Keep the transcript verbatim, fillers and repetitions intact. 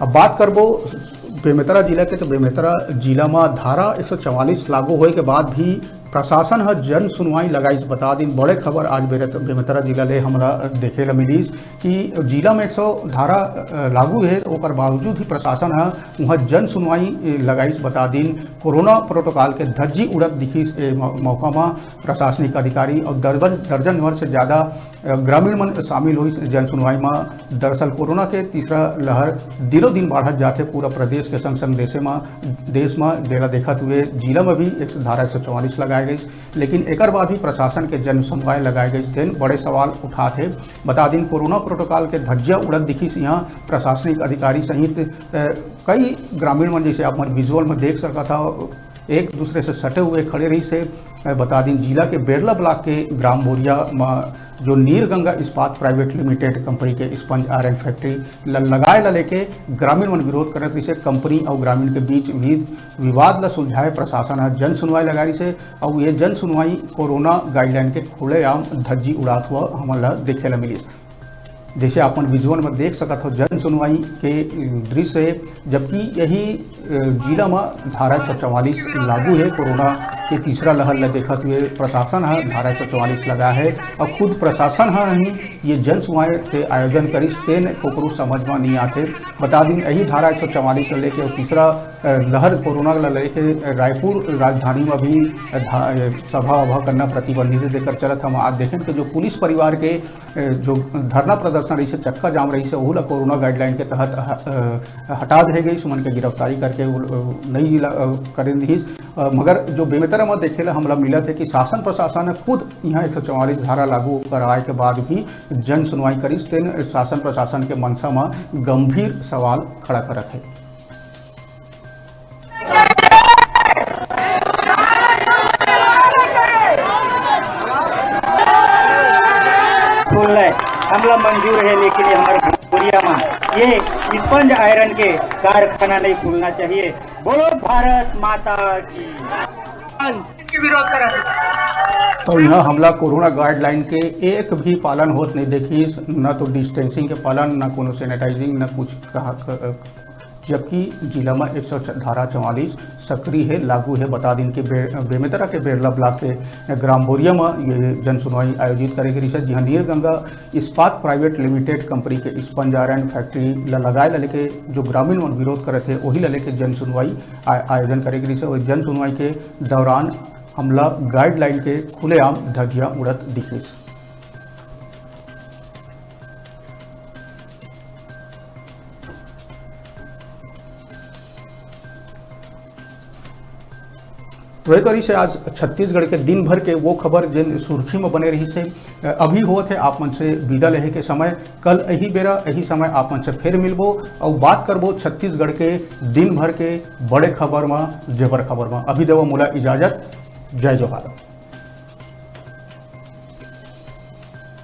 अब बात करबो बेमेतरा जिला के, तो बेमेतरा जिला म धारा एक सौ चवालीस लागू होए के बाद भी प्रशासन ह जन सुनवाई लगाइस। बता दिन, बड़े खबर आज बेरे-, बेमेतरा जिला ले हमला देखे ला मिलिस कि जिला में एक सौ धारा, अ, लागू हे, ओकर बावजूद ही प्रशासन ह उहाँ जन सुनवाई, अ, लगाइस। बता दिन, कोरोना प्रोटोकॉल के धज्जी उड़त दिखिस ए मौ-, मौका म प्रशासनिक अधिकारी और दर्जन, दर्जन भर से ज्यादा, अ, ग्रामीण मन शामिल होइस जन सुनवाई म। दरअसल कोरोना के तीसरा लहर दिनों दिन बाढ़त जाथे। पूरा प्रदेश के संग संग देशे म, देश म जेला देखत हुए जिला म भी एक धारा एक सौ चवालीस लगाए गइस, लेकिन एकर बाद भी प्रशासन के जन सुनवाई लगाए गइस, तेन बड़े सवाल उठात हे। बता दिन, कोरोना प्रोटोकॉल के धज्जिया उड़त दिखिस इहाँ प्रशासनिक अधिकारी सहित, अ, कई ग्रामीण मन, जैसे आप मन विजुअल म देख सकत हव, एक दूसरे से सटे हुए खड़े रहिस हे। अ, बता दिन, जिला के बेरला ब्लॉक के ग्राम बोरिया म जो नीर गंगा इस्पात प्राइवेट लिमिटेड कंपनी के स्पंज आयरन फैक्ट्री ल-, लगाए ला लेके ग्रामीण मन विरोध करत रहिस हे। कंपनी अउ ग्रामीण के बीच भी विवाद ल सुलझाए प्रशासन ह जन सुनवाई लगाए रहिस हे, अउ ये जन सुनवाई कोरोना गाइडलाइन के खुलेआम धज्जी उड़ात हुआ हमन ल देखे ला मिलिस। जैसे आप मन विजुअल में देख सकत हो, जन सुनवाई के दृश्य हे, जबकि यही, अ, जिला म धारा एक सौ चवालीस लागू हे। कोरोना के तीसरा लहर ल देखत हुए प्रशासन ह धारा एक सौ चवालीस लगा हे और खुद प्रशासन ह ही ये जन सुनवाई के आयोजन करिस, तेन कोकरो समझ म नहीं आथे। बता दिन, यही धारा एक सौ चवालीस ल लेके और तीसरा, अ, लहर कोरोना ल लेके रायपुर राजधानी म भी, अ, धा-, अ, सभा वभा करना प्रतिबंधित देकर चलत हम। आज देखें कि जो पुलिस परिवार के, अ, जो धरना प्रदर्शन रहिस हे, चक्का जाम रहिस हे, ओहू ला कोरोना गाइडलाइन के तहत ह-, अ, हटा दे गइस, उमन के गिरफ्तारी करके वो, अ, नई ला-, अ, करे दिहिस। अ, मगर जो बेमेतरा म देखे ला हमला मिलत हे कि शासन प्रशासन ह खुद इहाँ एक सौ चवालीस धारा लागू कराए के बाद भी जन सुनवाई करिस, तेन शासन प्रशासन के मंशा म गंभीर सवाल खड़ा करत हे। खुलना है, हमला मंजूर है, लेकिन ये हमारे भोजपुरिया में ये स्पंज आयरन के कारखाना नहीं खुलना चाहिए। बोलो भारत माता की। के विरोध कर रहे हैं। और यहाँ हमला कोरोना गाइडलाइन के एक भी पालन होत नहीं देखिस, न तो डिस्टेंसिंग के पालन, न कोनो सैनिटाइजिंग, न कुछ कहा, क-, जबकि जिला में एक सौ धारा चवालीस सक्रिय है, लागू है। बता दिन के बे-, बेमेतरा के बेरला ब्लॉक के ग्राम बोरिया में ये जन सुनवाई आयोजित करे के रिहिस हे, जिहां नीर गंगा इस्पात प्राइवेट लिमिटेड कंपनी के स्पंज आयरन फैक्ट्री ल लगाए ल लेके जो ग्रामीण मन विरोध करत हे, ओही ल लेके जन सुनवाई आ-, आयोजन करे के रिहिस हे। और जन सुनवाई के दौरान हमला गाइडलाइन के खुलेआम धज्जियां उड़त दिखिस। तो ये करी से आज छत्तीसगढ़ के दिन भर के वो खबर, जिन सुर्खी में बने रहिस हे, अभी होत हे आप मन से विदा लेहे के समय। कल यही बेरा, यही समय आप मन से फिर मिलबो और बात करबो छत्तीसगढ़ के दिन भर के बड़े खबर में, जेबर खबर में। अभी देवो मोला इजाजत, जय जोहार।